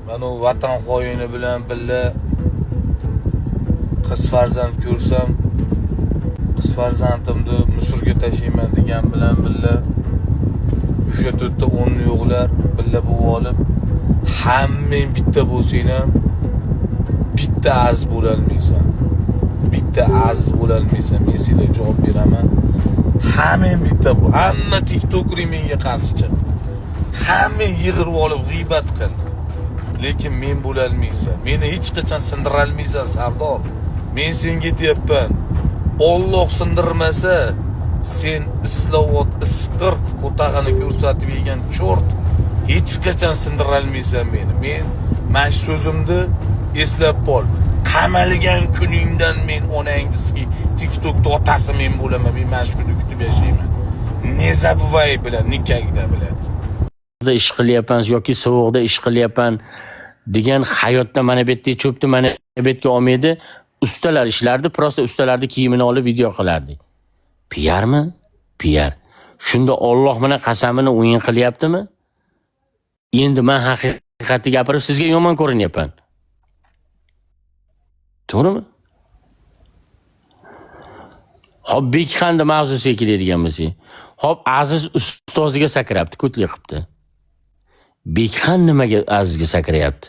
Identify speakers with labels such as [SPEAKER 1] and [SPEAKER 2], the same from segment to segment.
[SPEAKER 1] Mana u vatan xoini bilan birga qiz farzand ko'rsam, qiz farzandimni Misrga tashlayman degan bilan birga o'sha to'rtta o'nni yo'qlar birga bo'lib olib, hammang bitta bo'lsang ham bitta aziz bo'lolmaysan. Bitta aziz bo'lolmaysan. Men senga javob beraman. Hammang bitta bu. Hamma tiktokering menga qarshi chiq. Hammang yig'irib olib g'iybat qil. Lekin men bo'lolmaysan. Meni hech qachon sindirolmaysan, Sardor. Men senga deyapman. Olloh sindirmasa, sen islovot isqirt qo'tag'ini ko'rsatib yegan cho'rt hech qachon sindirolmaysan meni. Men mana shu so'zimni eslab qol. Qamalgan kuningdan men onangni TikTokda otasi men bo'laman. Men mana shu kunni kutib yashayman. Не забывай bilan никогда блядь.
[SPEAKER 2] Ish qilyapman yoki sovuqda ish qilyapman degan hayotda mana bu yerda cho'pni mana bu yerga olmaydi. Ustalar ishlardi, просто ustalarni kiyimini olib video qilardik. Piarmi? Piar. Shunda Olloh bilan qasamini o'yin qilyaptimi? Endi men haqiqatni gapirib sizga yomon ko'rinyapman. To'g'rimi? Hop, Bekxanda mavzusiga keladigan bo'lsak. Hop, Aziz ustoziga sakrabdi, ko'tlik qilibdi. Bekxan nimaga Azizga sakrayapti?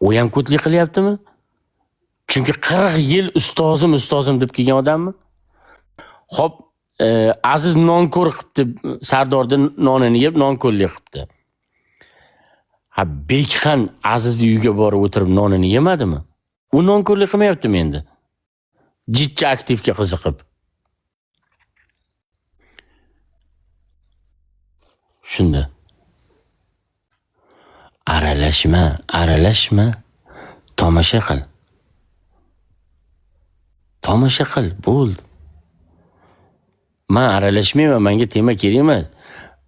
[SPEAKER 2] U ham ko'tlik qilyaptimi? Chunki 40 yil ustozim ustozim deb kelgan odammi? Hop, Aziz nonko'r qilibdi, Sardorni nonini yeb nonko'rlik qilibdi. Ha, Bekxan Azizni uyiga borib o'tirib nonini yemadimi? U nonko'rlik qilmayaptimi endi? Jidcha aktivga qiziqib. Shunda aralashma, aralashma, tomosha qil. Tomosha qil, bo'ldi. Men aralashmayman, menga tema kerak emas.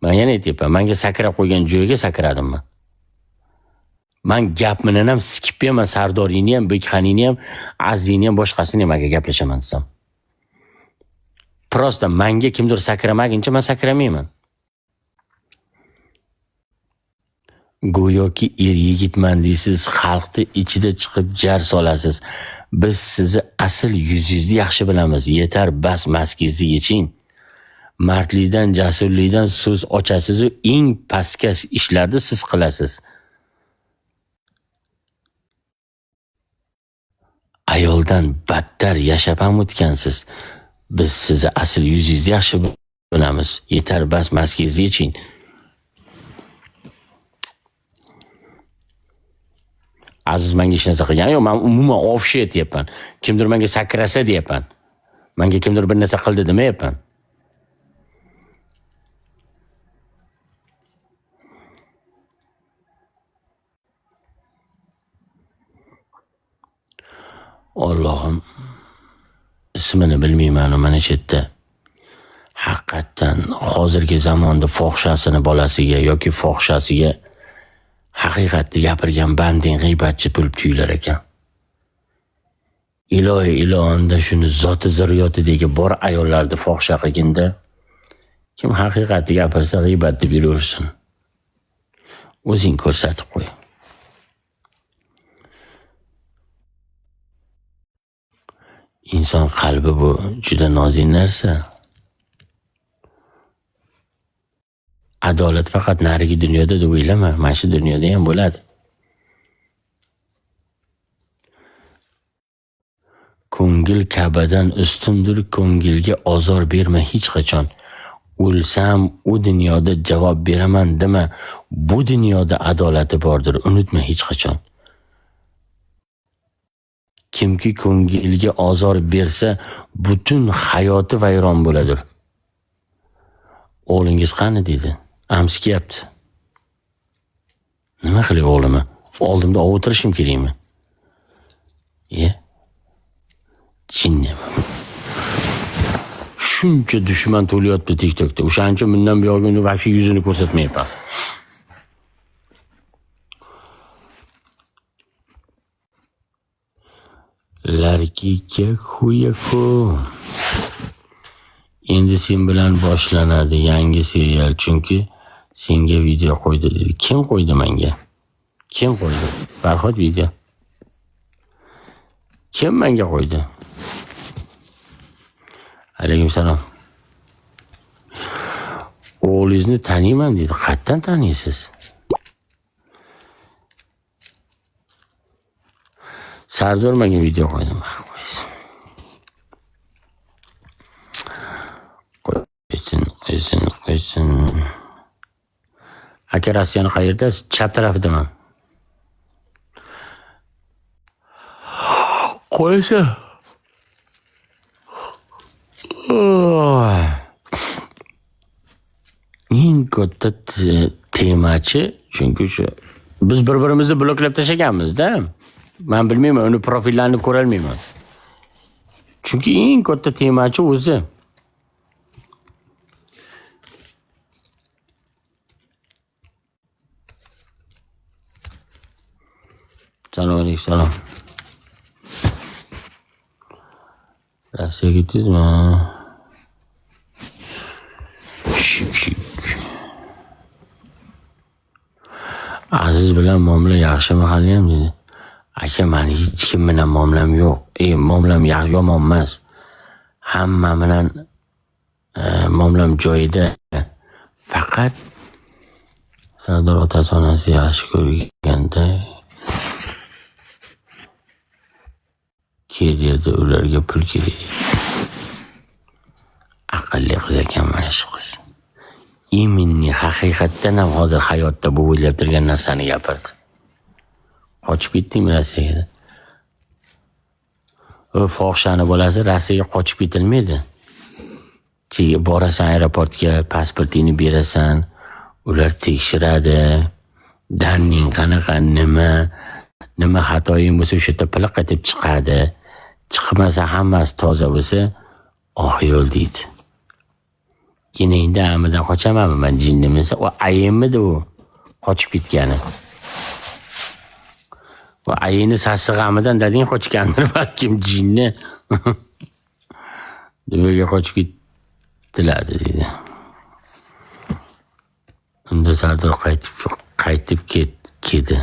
[SPEAKER 2] Men yana aytyapman, menga sakrab qo'ygan joyga sakradim men. Men gap bilan ham sikib berman, Sardorini ham, Bekxanini ham, Azizini ham, boshqasini ham agar gaplashaman desam. Просто menga kimdir sakramaguncha men sakramayman. Go'yoki er yigitman deysiz, xalqni ichida chiqib jar solasiz. Biz sizni asl yuzingizni yaxshi bilamiz. Yetar, bas maskangizni yeching. Mardlikdan, jasurlikdan so'z ochasiz u eng pastkash ishlarni siz qilasiz. Ayoldan battar yashab ham o'tgansiz. Biz sizni asl yuzingizni yaxshi bilamiz. Yetar, bas maskangizni yeching. Aziz menga hech narsa qilgani yo'q. Men umuman ofshe deyapman. Kimdir menga sakrasa deyapman. Menga kimdir bir narsa qildi demayapman. Allohim ismini bilmayman mana shu yerda. Haqiqatdan hozirgi zamonda fohishasini bolasiga yoki fohishasiga haqiqatni gapirgan banding g'iybatchi bo'lib tuyular ekan. Ilohi ilohanda shuni zoti zurriyotidagi bor ayollarni fohisha qilginda kim haqiqatni gapirsa g'iybat deb yuraversin. O'zing ko'rsatib qo'y. Inson qalbi bu juda nozik narsa. Adolat faqat narigi dunyoda deb o'ylama, mana shu dunyoda ham bo'ladi. Ko'ngil Ka'badan ustundir, ko'ngilga ozor berma hech qachon. O'lsam u dunyoda javob beraman dema, bu dunyoda adolati bordir, unutma hech qachon. Kimki ko'ngilga ozor bersa, butun hayoti vayron bo'ladir. O'g'lingiz qani deydi. Amsikyapti. Nima qilay o'g'limni? Oldimda o'tirishim kerakmi? Ye? Jinni. Shuncha dushman to'layapti TikTokda. O'shaning uchun bundan buyog'iga uni вообще yuzini ko'rsatmayapman. Larkika xuyako. Endi sen bilan boshlanadi yangi serial, chunki senga video qo'ydi dedi. Kim qo'ydi menga? Kim qo'ydi? Farhod video. Kim menga qo'ydi? Alaykum salom. O'g'lingizni taniyman dedi. Qayerdan taniysiz? Sardor menga video qo'ydi. Qo'ysin. Qo'ysin, qo'ysin, qo'ysin. Aka, Rossiyani qayerda? Chap tarafidaman. Qo'ysin. Eng katta temachi, chunki shu biz bir-birimizni bloklab tashlaganmiz-da. Men bilmayman, uni profillarini ko'ra olmayman. Chunki eng katta temachi o'zi. Salom alaykum, salom. Rossiyaga ketdingizmi? Shik shik. Aziz bilan muomala yaxshimi haliyam dedi. Aka, mani hech kim bilan muomalam yo'q. Muomalam yomon emas. Hamma bilan muomalam joyida. Faqat Sardor otasi onasi yaxshi ko'rganda keladi, ularga pul kerak. Aqlli qiz ekan mana shu qiz. Iminni haqiqatdan ham hozir hayotda bu o'ylab turgan narsani gapirdi. Qochib ketdingmi Rossiyaga? U fohishani bolasi Rossiyaga qochib ketilmaydi. Borasan aeroportga, pasportingni berasan, ular tekshiradi. Danning qanaqa, nima xatoying bo'lsa o'sha yerda piliq etib chiqadi. Chiqmasa hammasi toza bo'lsa, oq yo'l deydi. Enangda amidan qochamanmi man jinnimi desa, o ayimmidi u qochib ketgani. O ayini sassig'amidan dading qochgandir balkim jinni. Dubayga qochib ketdilar deydi. Unda Sardor qaytib kedi.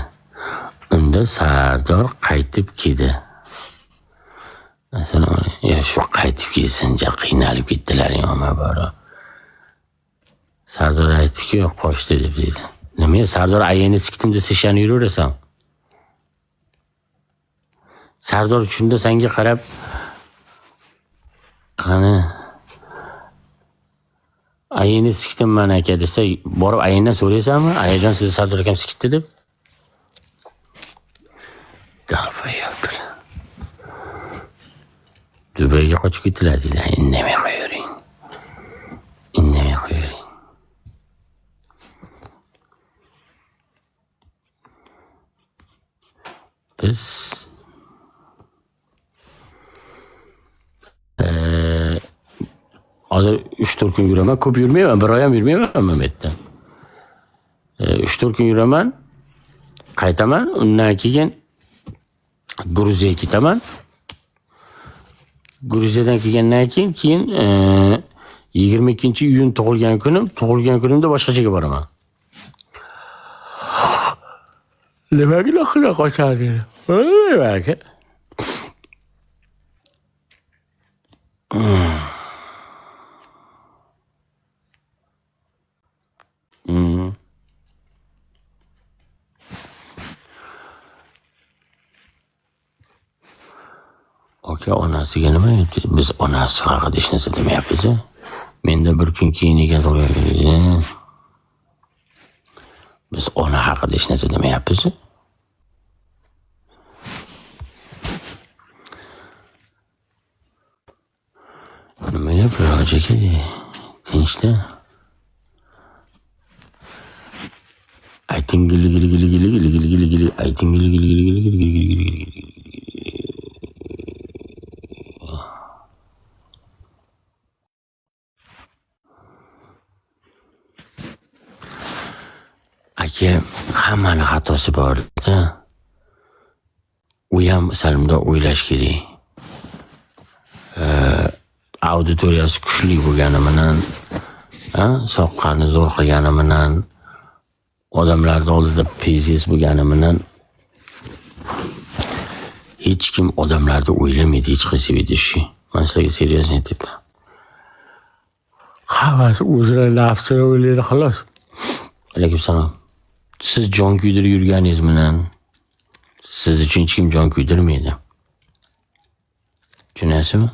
[SPEAKER 2] Unda Sardor qaytib kedi. Assalomu alaykum. Ya shu qaytib kelsin, ja qiynalib ketdilar omma bor. Sardor aytdi-ku, qochdi deb deydi. Nima Sardor ayini sikdim desa ishonib yuraversan. Sardor shunda senga qarab qani ayini sikdim man aka desa, borib ayindan so'raysanmi? Ayajon sizni Sardor akam sikitdi deb. Dalfayapti. Dubayga qochib ketdilar deydi. Indamay qo'yavering. Indamay qo'yavering. Biz hozir 3-4 kun yuraman, ko'p yurmayman, bir oy ham yurmayman men bu yerda. 3-4 kun yuraman, qaytaman, undan keyin Gruziyaga ketaman. Gruziyadan kelgandan keyin 22-iyun tug'ilgan kunim, tug'ilgan kunimda boshqachaga boraman. Nimaga loqila qochadi? Aka. Aka, onasiga nima aytdi? Biz onasi haqida hech narsa demayapmiz. Menda bir kun keyin ekan tug'ilgan. Biz ona haqida hech narsa demayapmiz. Nima gap, hoji aka? Tinchda. Ayting gili gili gili gili gili gili gili gili ayting gili gili gili gili gili gili gili gili gili. Aka, hammani xatosi bor-da. U ham sal bundoq o'ylash kerak. Auditoriyasi kuchli bo'lgani bilan, soqqani zo'r qilgani bilan Odamlarni oldida pezis bo'lgani bilan hech kim odamlarni o'ylamaydi hech qaysi ведущий. Man sizlarga серьезно aytyapman. Hammasi o'zini nafsini o'ylaydi, xolos. Alaykum salom. Siz jon kuydirib yurganingiz bilan siz uchun hech kim jon kuydirmaydi. Tushunasizmi?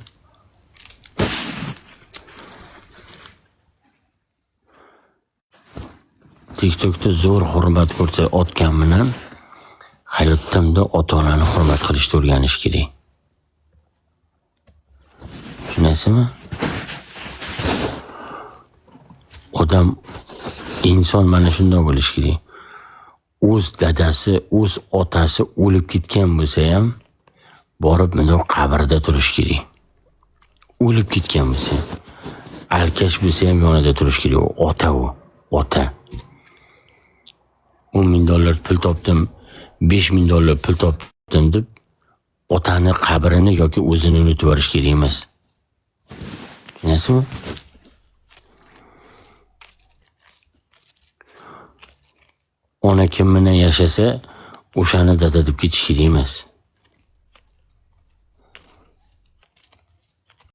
[SPEAKER 2] TikTokda zo'r hurmat ko'rsatayotgan bilan hayotda bunday ota-onani hurmat qilishni o'rganish kerak. Tushunasizmi? Odam, inson mana shunday bo'lishi kerak. O'z dadasi, o'z otasi o'lib ketgan bo'lsa ham borib bunday qabrida turish kerak. O'lib ketgan bo'lsa ham, alkash bo'lsa ham yonida turish kerak. U ota u, ota. 10 ming dollar pul topdim, 5 ming dollar pul topdim deb otani qabrini yoki o'zini unutib yuborish kerak emas. Tushunasizmi? Ona kim bilan yashasa, o'shani dada deb ketish kerak emas.